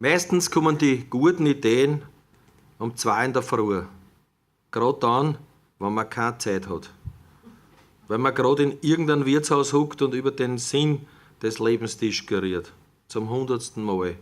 Meistens kommen die guten Ideen um 2 in der Früh. Gerade dann, wenn man keine Zeit hat. Weil man gerade in irgendein Wirtshaus huckt und über den Sinn des Lebens diskutiert. Zum 100. Mal.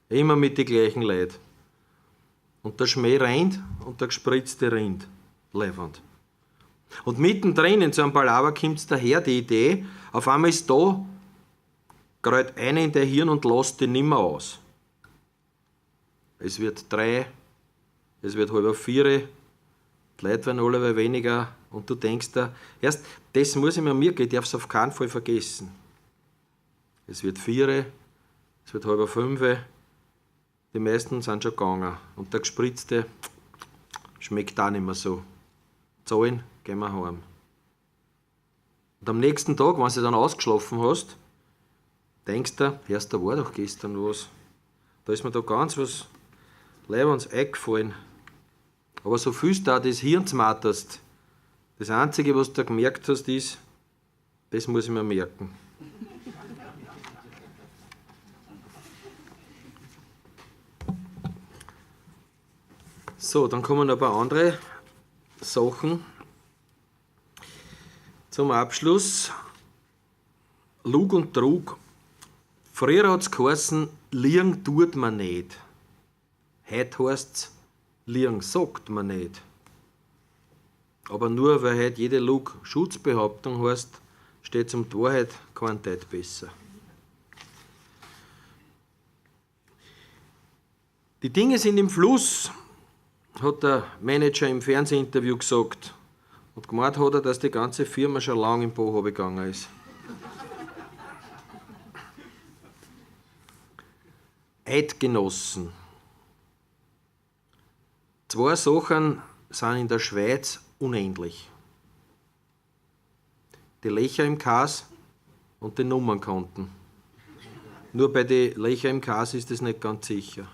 Immer mit den gleichen Leuten. Und der Schmäh rennt und der gespritzte rinnt. Leibend. Und mittendrin in so einem Palaver kommt's daher die Idee, auf einmal ist da, grad eine in dein Hirn und lässt dich nimmer aus. Es wird 3, es wird 3:30, die Leute werden alle weniger und du denkst dir, erst, das muss ich mir merken, ich darf's auf keinen Fall vergessen. Es wird 4, es wird 4:30, die meisten sind schon gegangen und der Gespritzte schmeckt auch nicht mehr so. Zahlen, gehen wir heim. Und am nächsten Tag, wenn du dann ausgeschlafen hast, denkst du, erst da war doch gestern was. Da ist mir da ganz was Leibendes eingefallen. Aber so viel du auch das Hirn zmatterst, das Einzige, was du da gemerkt hast, ist, das muss ich mir merken. Dann kommen noch ein paar andere Sachen. Zum Abschluss, Lug und Trug. Früher hat's geheißen, Liegen tut man nicht. Heut heißt's, Liegen sagt man nicht. Aber nur weil heut jede Lug Schutzbehauptung heißt, steht's um die Wahrheit kein Deut besser. Die Dinge sind im Fluss, hat der Manager im Fernsehinterview gesagt. Und gemeint hat er, dass die ganze Firma schon lang im Bach runtergegangen ist. Eidgenossen. 2 Sachen sind in der Schweiz unendlich. Die Löcher im Kas und die Nummernkonten. Nur bei den Löchern im Kas ist das nicht ganz sicher.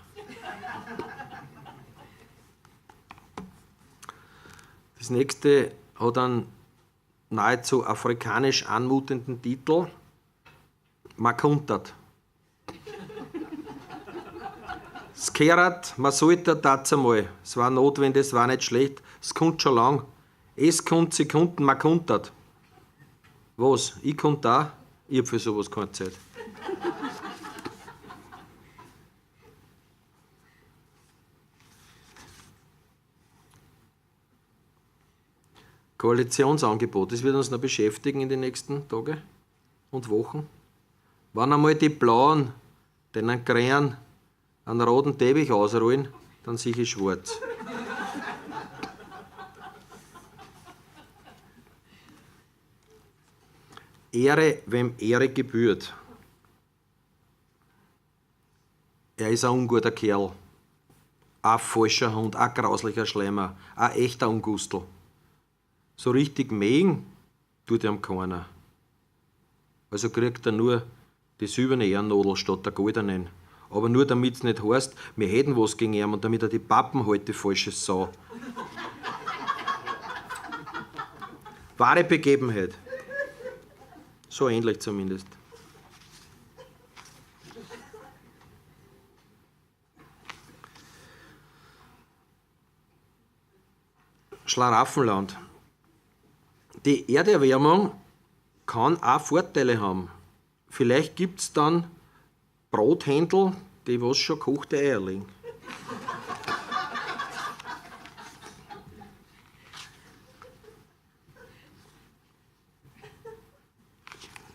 Das nächste hat einen nahezu afrikanisch anmutenden Titel. Makuntert. Es gehört, man sollte das einmal. Es war notwendig, es war nicht schlecht. Es kommt schon lang. Es kommt Sekunden, man kuntert. Was? Ich kunt auch? Ich hab für sowas keine Zeit. Koalitionsangebot, das wird uns noch beschäftigen in den nächsten Tagen und Wochen. Wenn einmal die Blauen den Grünen einen roten Teppich ausrollen, dann sehe ich schwarz. Ehre, wem Ehre gebührt. Er ist ein unguter Kerl, ein falscher Hund, ein grauslicher Schleimer, ein echter Ungustel. So richtig mähen tut ihm keiner. Also kriegt er nur die silberne Ehrennadel statt der goldenen. Aber nur damit's nicht heißt, wir hätten was gegen ihn und damit er die Pappen hält, die falsche Sau. Wahre Begebenheit. So ähnlich zumindest. Schlaraffenland. Die Erderwärmung kann auch Vorteile haben. Vielleicht gibt's dann Brothändel, die was schon gekochte Eier legen.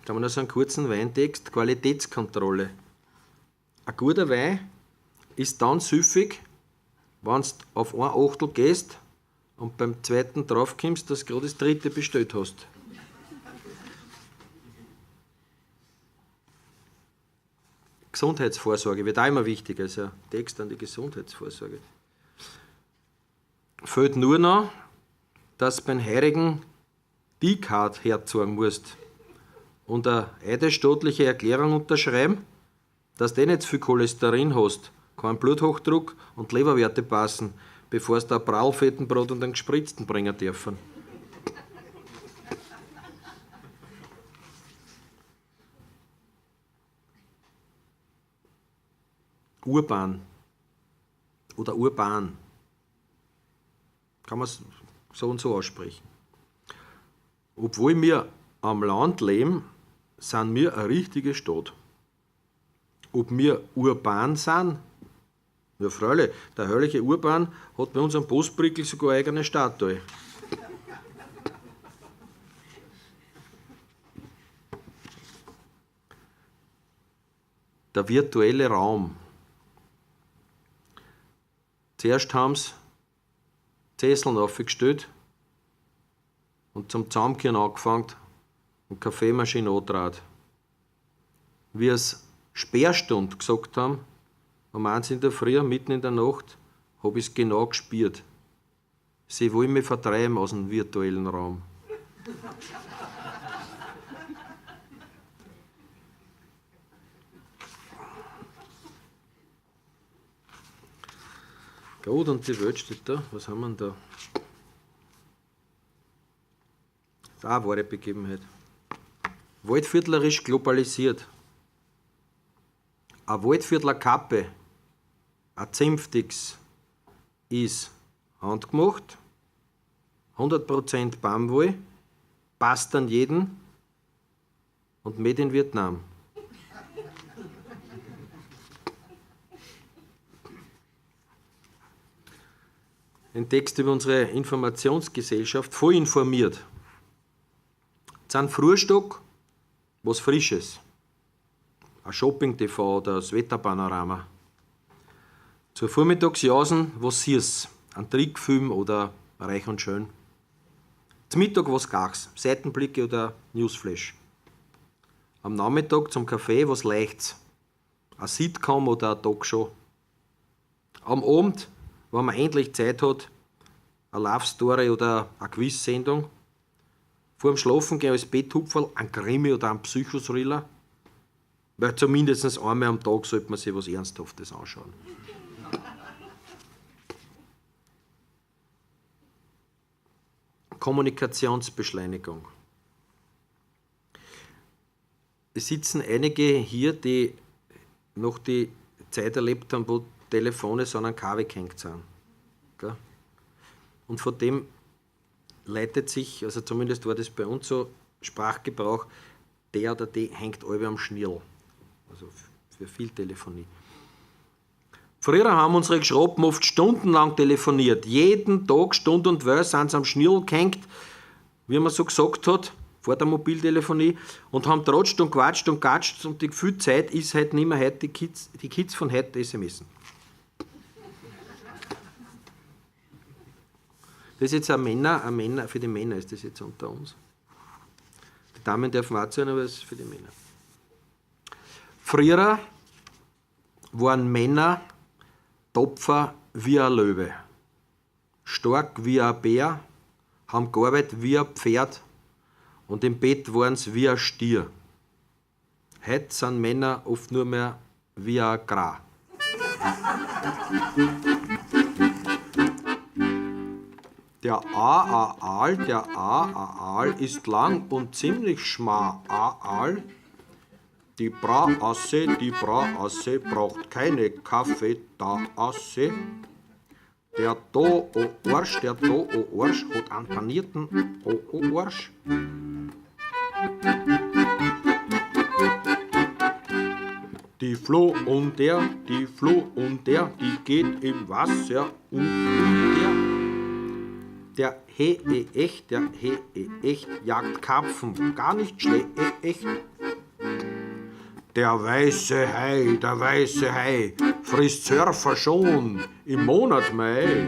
Da haben wir noch so einen kurzen Weintext, Qualitätskontrolle. Ein guter Wein ist dann süffig, wenn's auf ein Achtel gehst und beim zweiten draufkommst, dass du gerade das dritte bestellt hast. Gesundheitsvorsorge wird auch immer wichtiger, also Text an die Gesundheitsvorsorge. Fehlt nur noch, dass du beim Heurigen die Card herzeigen musst und eine eidesstattliche Erklärung unterschreiben, dass du nicht zu viel Cholesterin hast, keinen Bluthochdruck und Leberwerte passen, bevor du ein Prallfettenbrot und einen gespritzten bringen dürfen. Urban oder Urban. Kann man so und so aussprechen. Obwohl wir am Land leben, sind wir eine richtige Stadt. Ob wir urban sind? Ja, freilich, der herrliche Urban hat bei unserem Postbrickel sogar eine eigene Statue. Der virtuelle Raum. Zuerst haben sie Sesseln aufgestellt und zum Zusammenkehren angefangen und Kaffeemaschine angedraht. Wie es Sperrstunde gesagt haben, um 1 in der Früh, mitten in der Nacht, hab ich's genau gespürt. Sie wollen mich vertreiben aus dem virtuellen Raum. Gut, und die Welt steht da. Was haben wir denn da? Das ist auch eine wahre Begebenheit. Waldviertlerisch globalisiert. Eine Waldviertler Kappe, ein Zimftigs, ist handgemacht, 100% Baumwolle, passt an jeden und made in Vietnam. Ein Text über unsere Informationsgesellschaft, voll informiert. Zum Frühstück was Frisches. Ein Shopping-T V oder das Wetterpanorama. Zur Vormittagsjausen was Süßes, ein Trickfilm oder Reich und Schön. Zum Mittag was Gachs, Seitenblicke oder Newsflash. Am Nachmittag zum Kaffee was Leichtes, ein Sitcom oder eine Talkshow. Am Abend, wenn man endlich Zeit hat, eine Love Story oder eine Quiz-Sendung. Vor dem Schlafengehen als Betthupferl ein Krimi oder ein Psychothriller. Weil zumindest einmal am Tag sollte man sich was Ernsthaftes anschauen. Kommunikationsbeschleunigung. Es sitzen einige hier, die noch die Zeit erlebt haben, wo Telefone so an einen Kabel gehängt sind. Gell? Und von dem leitet sich, also zumindest war das bei uns so, Sprachgebrauch, der oder die hängt alle am Schnirl. Also für viel Telefonie. Früher haben unsere Geschroppen oft stundenlang telefoniert. Jeden Tag, Stund und Welle, sind sie am Schnirl gehängt, wie man so gesagt hat, vor der Mobiltelefonie, und haben tratscht und quatscht und gatscht, und die viel Zeit ist halt nicht mehr heute, die Kids von heute SMSen. Das ist jetzt ein Männer, ein Männer, für die Männer ist das jetzt unter uns. Die Damen dürfen auch zuhören, aber es ist für die Männer. Früher waren Männer tapfer wie ein Löwe, stark wie ein Bär, haben gearbeitet wie ein Pferd und im Bett waren sie wie ein Stier. Heute sind Männer oft nur mehr wie ein Gras. Der A-A-Aal, der A-A-Aal ist lang und ziemlich schmal. A-Aal. Die Bra-Asse, die Bra-Asse braucht keine Kaffeetasse. Der Do-O-Arsch, der Do-O-Arsch hat einen panierten O-O-Arsch. Die Flo und der, die Flo und der, die geht im Wasser und der. Der He, E, echt, der He, E, echt, jagt Karpfen, gar nicht schlecht. Der weiße Hai, der weiße Hai, frisst Surfer schon im Monat Mai.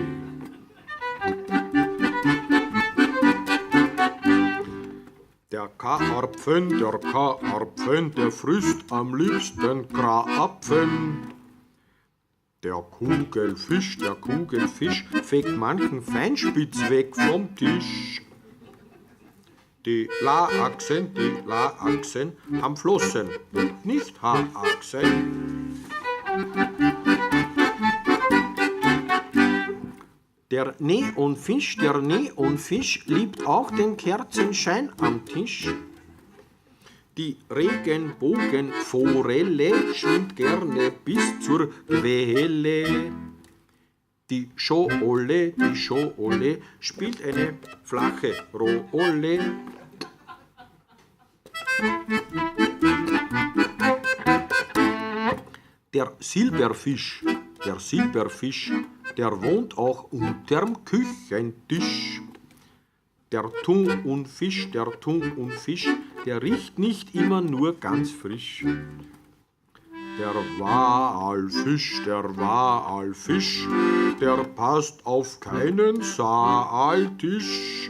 Der Karpfen, der Karpfen, der frisst am liebsten Krapfen. Der Kugelfisch, der Kugelfisch fegt manchen Feinspitz weg vom Tisch. Die La-Achsen, die La-Achsen haben Flossen und nicht Haarachsen. Der Neonfisch, der Neonfisch liebt auch den Kerzenschein am Tisch. Die Regenbogenforelle schwimmt gerne bis zur Quelle. Die Scholle, die Scholle spielt eine flache Rolle. Der Silberfisch, der Silberfisch, der wohnt auch unterm Küchentisch. Der Thunfisch, der Thunfisch, der riecht nicht immer nur ganz frisch. Der Walfisch, der Walfisch, der passt auf keinen Saaltisch.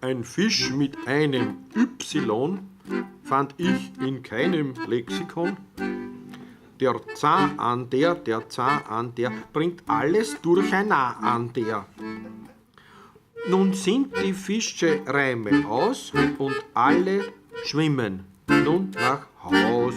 Ein Fisch mit einem Y fand ich in keinem Lexikon. Der Zahn an der, der Zahn an der bringt alles durcheinander. Nun sind die Fischereime aus und alle schwimmen nun nach Haus.